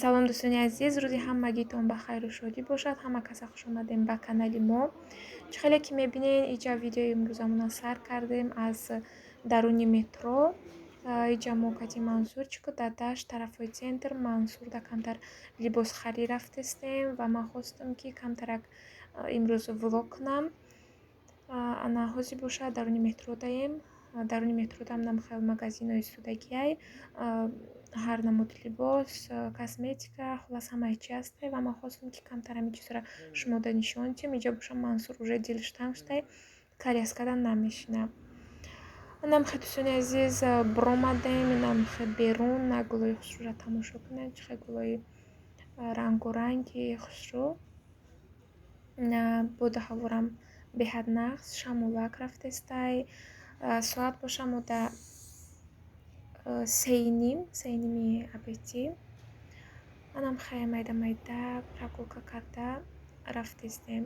Салом, дӯстони азиз, рӯзи ҳамагитон ба хайру шодӣ бошад. Ҳама каса хуш омадем ба канали мо. Чӣ хеле ки мебинед, иҷа видеои имрӯзамона сар кардем аз даруни метро. Иҷа мо кати Мансурчику дадаш тарафҳои центр Мансур да камтар либосхарӣ рафтестем ва ман хостам, ки камтарак имрӯз влог кунам. Ана ҳозир бошад, даруни метро даем. Даруни метро дам нам хел магазинои истодагиай, ҳар намуд либос, косметика, хуллас, ҳамаи чи ҳастай ва ман хостам, ки камтар ҳамин чизро шумода нишон диҳам. Иҷа боша Мансур уже дилш танг шудай, коляскада намешина. Инам хе, дӯстони азиз, биромадем, инам хе берун, на гулои хушрӯра тамошо кунед, чӣ хел гулои рангоранги хушрӯ. Боду ҳаворам беҳад нағз, шамолак рафтестай. Соат боша мо да 3:30, 3:30 обедӣ. Манам хе майда майда прогулка карда рафтестем.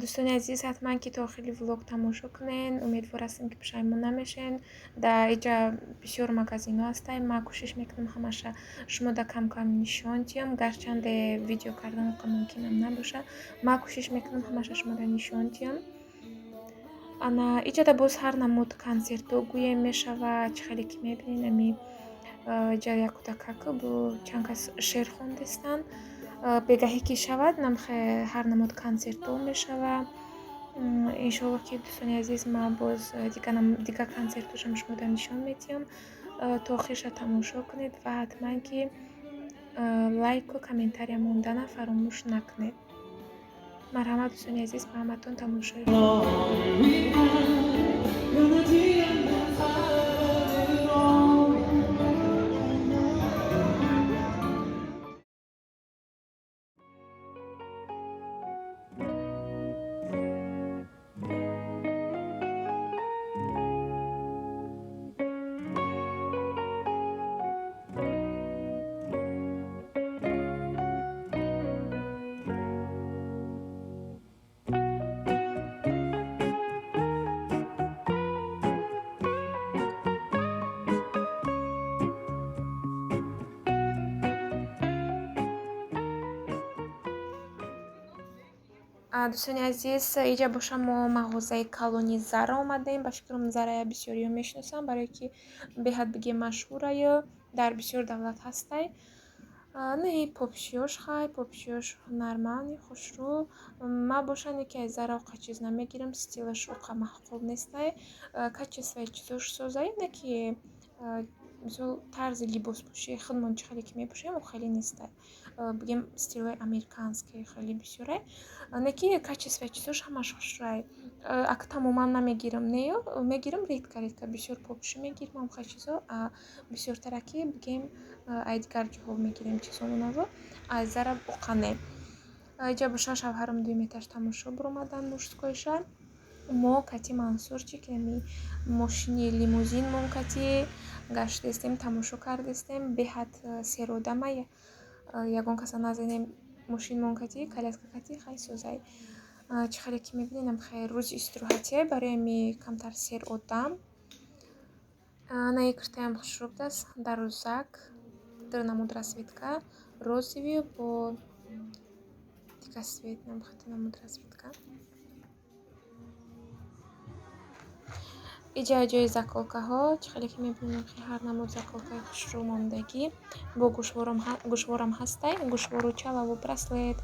Дӯстони азиз, ҳатман ки то охири влог тамошо кунед. Умедвор ҳастем, ки пушаймон намешавед. Дар иҷа бисёр магазинҳо ҳастай. Ман кӯшиш мекунам, ҳамаша шумода кам-кам нишон диҳам. Гарчанде видео кардан мумкинам набошад, ман кӯшиш мекунам, ҳамаша шумода нишон диҳам. Ана иҷада боз ҳар намуд консертҳо гӯем мешавад. Чӣ хеле ки мебинед, ами иҷа як кӯдакак бо чанд кас шеър хондестанд. Бегаҳӣ ки шавад, намхе ҳар намуд консертҳо мешавад. Иншоаллоҳ, ки, дӯстони азиз, ман боз дигар консертҳошам шумода нишон медиҳам. То охирша тамошо кунед ва ҳатман ки лайку комментария мондана фаромӯш накунед. Марҳамат, дӯстони азиз, ба ҳаматон тамошои 변하지 않는 사랑으로. Дӯстони азиз, иҷа боша мо мағозаи калони Зара омадем. Ба фикрам, Зарая бисёриё мешиносам, барое ки беҳад бигем машҳураю дар бисёр давлат ҳастай. Не, попшиёш хай, попшиёш нормальный, хушрӯ. Ман боша не ки аз Зара оқа чиз намегирам, стилаш оқа маъқул нестай. Качествои чизош созай, не ки мисол тарзи либоспӯшии худмон чӣ хеле ки мепӯшем, о хеле нестай. Бигем, стилҳои американский хеле бисёрай. Не ки качествои чизош ҳамаш хушрӯай. Ака тамоман намегирам, нею мегирам редко редко, бисёр попши мегирам, ҳамхел чизо, бисёртараки бигем ай дигар ҷоҳо мегирем чизомонаву, аз Зара оқа не. Иҷа боша шавҳарам дуюм этаж тамошо биромадан мужскойша. Мо кати Мансурчик ами мошини лимузинмон кати гаштестем, тамошо кардестем. Беҳад серодамай, ягон каса назанем мошинмон кати, коляска кати, хай созай. Чӣ хеле ки мебинед, хай рӯзи истироҳатие, барои ами камтар серодам. Ана и куртаям хушрӯ будааст, дарозак, ду намуд расцветка, розовый бо дигар цвет, ду намуд расцветка. Иҷа ҷои заколкаҳо, чӣ хеле ки мебинем, ҳар намуд заколкаи хушрӯ мондагӣ, бо гӯшворам ҳастай, гӯшвору чалаву браслет,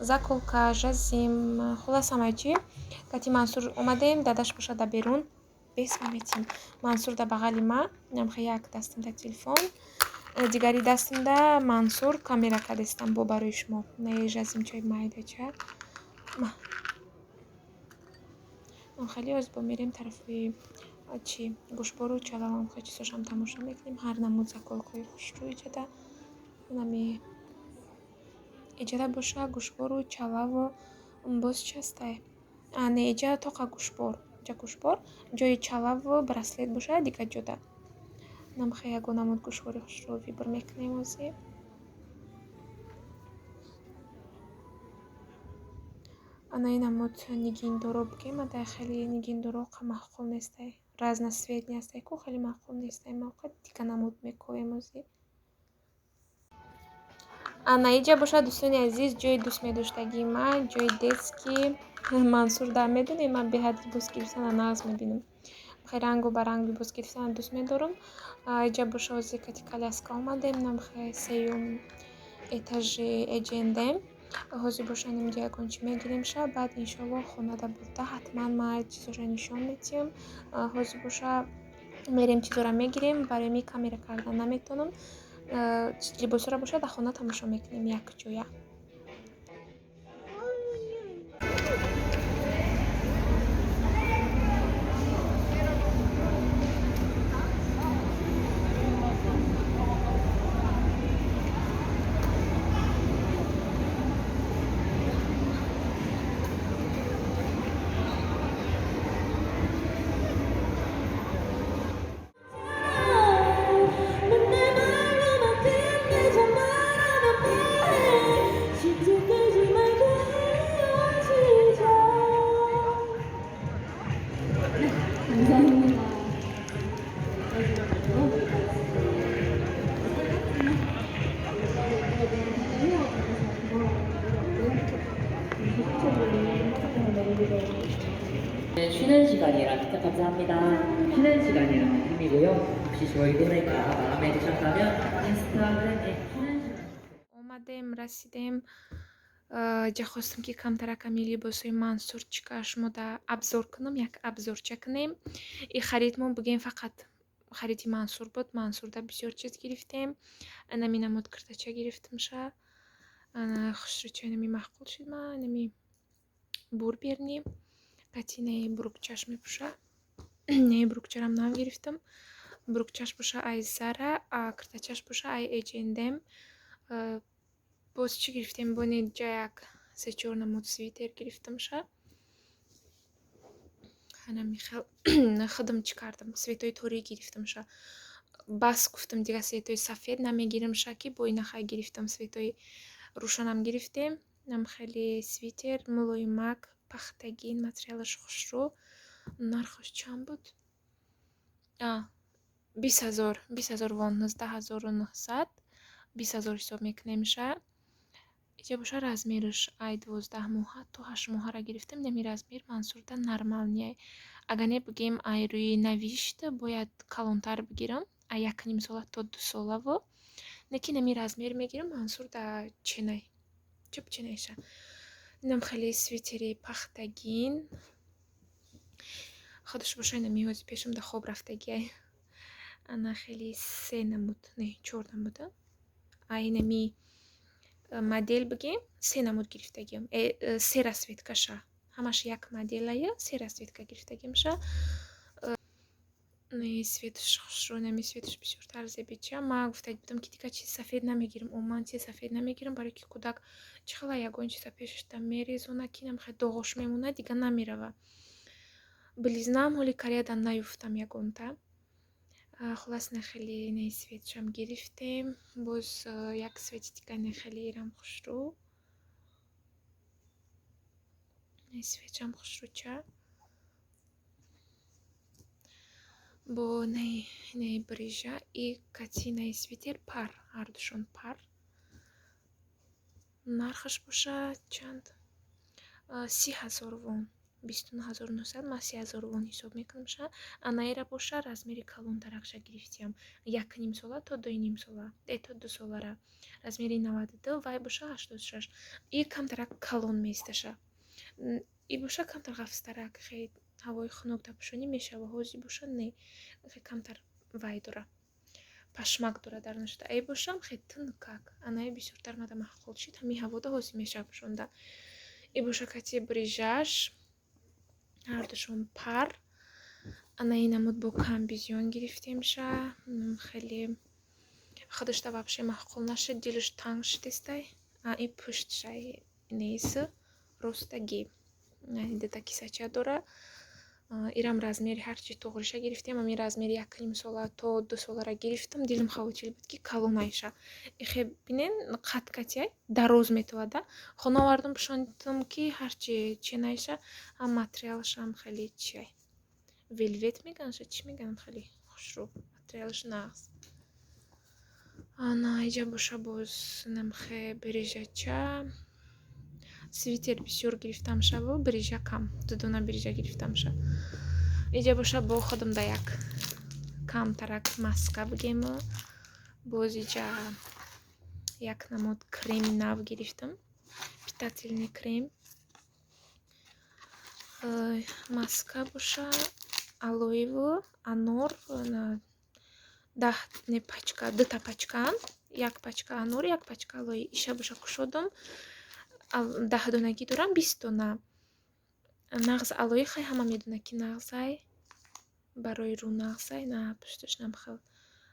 заколка, жазим, хуллас, ҳамаи чӣ. Кати Мансур омадем, дадаш бошад дар берун, бес метим. Мансур дар бағали ма, намхе як дастамда телефон, дигари дастамда Мансур камера кардестам бо барои шумо. Не жазимчаи майдача. Хеле оз бо мерем тарафи чи гӯшвору чалавам, хел чизошам тамошо мекунем. Ҳар намуд заколкаҳои хушрӯ иҷада. Инами иҷада боша гӯшвору чалаву боз чи ҳастай? А, не, иҷа тоқа гӯшвор, иҷа гӯшвор, ҷои чалаву браслет бошад дигар ҷода. Намхе ягон намуд гӯшвори хушрӯ выбор мекунем ҳозир. Ана ин намуд нигиндоро бигем, ада хеле нигиндоро маъқул нестай. Разноцветный ҳастай ку, хеле маъқул нестай мавқеъ, дига намуд мекоем озӣ. Ана иҷа бошад, дӯстони азиз, ҷои дӯстмедоштагии ман, ҷои детский. Мансур да медонед, ман беҳад либос гирифтана нағз мебинам. Хеле рангу баранг либос гирифтана дӯст медорам. Иҷа боша ози кати коляска омадем, намхе сеюм этажи H&M. Ҳозир боша инамҷа ягон чӣ мегирем ша, баъд иншоаллоҳ хонада бурда ҳатман ман чизоша нишон медиҳам. Ҳозир боша мерем, чизоро мегирем, барои ми камера кардан наметавонам. Либосҳоро боша дар хона тамошо мекунем якҷоя. 맨날 말로만 끝내자 말하면 뭐해 시트 끌지 말고 헤어지자. 네, 감사합니다. 네, 쉬는 시간이라 진짜 감사합니다. 쉬는 시간이라는 팀이고요. 혹시 저희 노래가 마음에 드셨다면 인스타그램에 쉬는 시간 Омадем, расидем. Ҷа хостам, ки камтараками либосҳои Мансурчика шумо да обзор кунам, як обзорча кунем. И харид мо бигем фақат хариди Мансур буд. Мансурда бисёр чиз гирифтем. Анами намуд киртача гирифтамша. Ана хушрӯча, инами маъқул шуд ма, инами Burberry. Катинаи брюкчаш мепӯша. Неи брюкчарам нав гирифтам. Брюкчаш боша ай Зара, а киртачаш боша ай H&M. Боз чӣ гирифтем? Бони ҷа як се-чор намуд свитер гирифтамша. Ана михел худам чӣ кардам? Цветои торик гирифтамша. Бас гуфтам, дига цветои сафед намегирамша, ки бо инахай гирифтам, цветои рӯшанам гирифтем. Нам хеле свитер мулоимак, пахтагин, материалаш хушрӯ. Нархаш чанд буд? А, 20 000, 20 000 вон, 19 900, 20 000 ҳисоб мекунемша. Иҷа боша размераш ай 12 моҳа то 8 моҳара гирифтем. Инами размер Мансурда нормальный. Агар не бигем, ай рӯи навишт бояд калонтар бигирам, ай 1,5 сола то 2 солаво. Лекин инами размер мегирам, Мансур да ченай. Чӯб ченайша. Инам хеле свитери пахтагин. Худаш боша инами ҳози пешам да хоб рафтагиай. Ана хеле се намуд, не, чор намуд, а инами модель бигем, се намуд гирифтагиам. Се расцветкаша. Ҳамаш як моделая, се расцветка гирифтагиамша. Не, цветаш хушрӯ, нами цветаш бисёртар зебича. Ман гуфта будам, ки дигар чизи сафед намегирам. Умуман чизи сафед намегирам, барое ки кӯдак чӣ хела ягон чиза пешашда мерезона, ки намхел доғош мемонад, дига намерава. Белизнаам ҳоли Кореяда наёфтам ягонта. Хуллас, не, хеле не цветшам гирифтем. Боз як цвети дига, не, хеле ирам хушрӯ. Не, цветшам хушрӯча. Бо неи брижа и катинаи свитер пар, ҳардушон пар. Нархаш боша чанд? 30 000 вон, 29 900, ман 30 000 вон ҳисоб мекунамша. Анаира боша размери калонтаракша гирифтиям. 1,5 сола то 2,5 сола, то 2 солара. Размери 92, вай боша 86. И камтарак калон меисташа. И боша камтар ғафзтарак, хеле ҳавои хунук тапӯшонӣ мешава, ҳозир боша не, хеле камтар вай дора. Пашмак дора дар нашуда. Ай бошам хеле тунукак. Анаи бисёртар мада маъқул шид, ҳамин ҳавода ҳозир мешава пӯшонда. И боша кати брижаш, ҳардушон пар. Ана ин намуд бо комбизион гирифтемша. Хеле худашда вообще маъқул нашуд, дилаш танг шудестай. А и пуштшай нес ростагӣ. Дута кисача дора. Ирам размери ҳарчи туғриша гирифтем. Ҳамин размери 1,5 сола то 2 солара гирифтам. Дилам хавотир буд, ки калонайша. Ихе бинен, қад катияй дароз метавада. Хона овардам, пӯшондам, ки ҳарчи ченайша, ҳам материалашам хеле чиай. Velvet меганша, чӣ меган, хеле хушрӯ, материалаш нағз. Ана иҷа боша боз намхе бирижача. Свитер бисёр гирифтамшаву бирижа кам, дудона бирижа гирифтамша. Иҷа боша бо худам да як камтарак маска бигему. Боз иҷа як намуд креми нав гирифтам, питательный крем. Маска боша алоеву анор, 10 не пачка, дута пачкаам, як пачка анор, як пачка алои. Иша боша кушодам, 10 донагӣ дорам, 20 дона. Нағз алои, хай, ҳама медона, ки нағзай, барои рӯ нағзай. На пушташ намхел.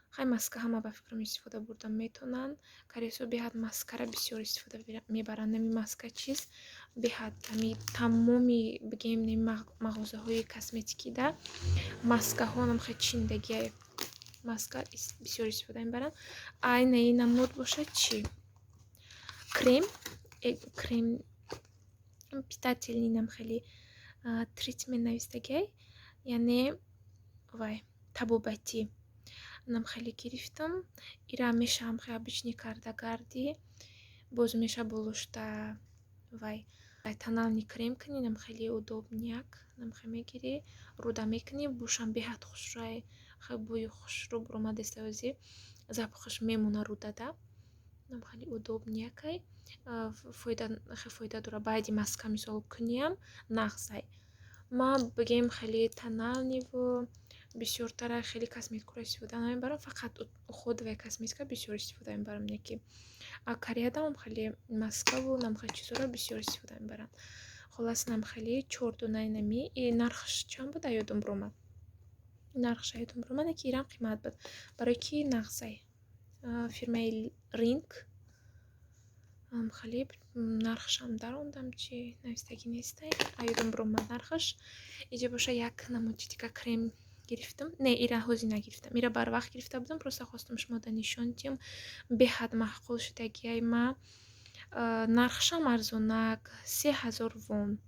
Хай, маска ҳама ба фикрам истифода бурда метавонанд. Корейсо беҳад маскара бисёр истифода мебаранд. Нами маска чиз беҳад ами тамоми, бигем, нами мағозаҳои косметикида маскаҳо намхел чиндагиай, маска бисёр истифода мебаранд. Айнаи намуд бошад чӣ? Крем, крем питательный, нам хеле treatment навистагиай, яъне вай табобатӣ. Нам хеле гирифтам. Ира мешавам хеле обычный карда гардӣ, боз меша болошта вай тональный крем кунӣ, нам хеле удобняк. Нам хеле мегирӣ, рӯда мекунӣ, бӯшам беҳад хушрӯай, хеле бӯи хушрӯ буромадаста, ози запахаш мемона рӯдада. Нам хеле удобнякай, фоида, хеле фоида дорад. Баъди маска мисол куниам, нағзай. Ма бигем, хеле тональныйву бисёртара хеле косметикаро истифода намебарам, фақат уходовая косметика бисёр истифода мебарам. Не ки Кореядам хеле маскаву намхел чизҳоро бисёр истифода мебаранд. Хуллас, нам хеле чор донаи нами. Нархаш чанд буд, ёдам биромад, нархаш ёдам биромад, ки ирам қимат буд, барои ки нағзай. Фирмаи Ринк хеле нархашам дарондам, чи навистагӣ нестай, ёдам биромад нархаш. Иҷа боша як намуди дига крем гирифтам. Не, ира ҳозир нагирифтам, ира барвақт гирифта будам, просто хостам шумода нишон диҳам. Беҳад маъқул шудагиай ма. Нархашам арзонак, 3000 вон,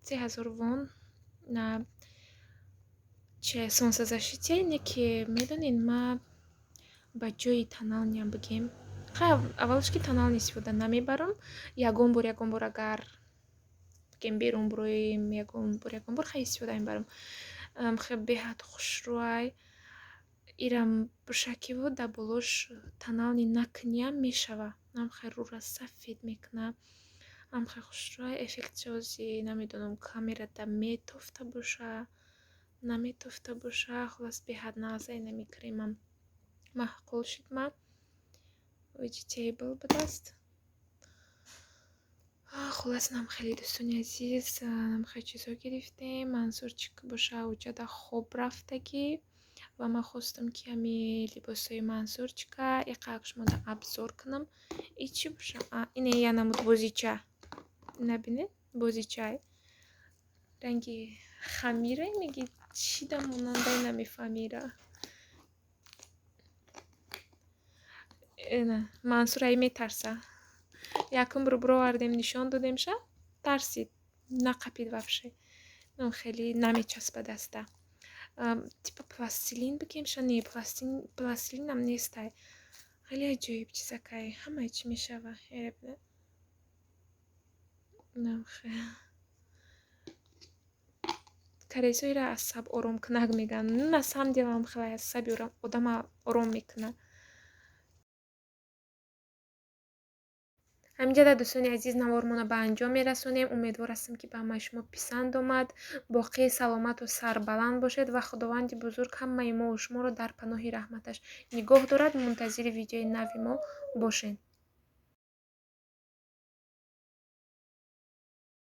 3000 вон. На чи солнцезащите не, ки медонед, ма ба ҷои тональныйам бигем, хай, аввалаш ки тональный истифода намебарам. Ягон бор, ягон бор агар бигем берун буроем, ягон бор, ягон бор хай истифода мебарам. Хеле беҳад хушрӯай. Ирам бушакиву дар болош тональный накуниам мешава, ам хел рӯра сафед мекуна, ам хел хушрӯай. Эффектшози намедонам, камерада метофта боша, наметофта боша. Хуллас, беҳад нағзай нами кремам, маъқул шуд ма. Vegetable будааст. Хуллас, нам хеле, дӯстони азиз, нам хеле чизҳо гирифтем. Мансурчик боша уҷада хоб рафтагӣ ва ман хостам, ки ҳами либосҳои Мансурчика иқак шумода обзор кунам. И чӣ боша? Ине я намуд бозича, набинед, бозичай ранги хамира меги, чӣ да монандай, намефаҳмира. Мансур ай метарса. Якум бор бировардем, нишон додемша, тарсид, нақапид вообще. Хеле намечаспа даста, типа пластилин бигемша, не, пластилинам нестай. Хеле аҷоиб чизакай, ҳамаи чӣ мешава. Корейсо ира асаб оромкунак мегӯянд. На самом деле хеле асаби одама ором мекунад. Ҳаминҷода, дӯстони азиз, навормонро ба анҷом мерасонем. Умедвор ҳастам, ки ба ҳамаи шумо писанд омад. Боқӣ саломату сарбаланд бошед ва Худованди бузург ҳамаи мову шуморо дар паноҳи раҳматаш нигоҳ дорад. Мунтазири видеои нави мо бошед.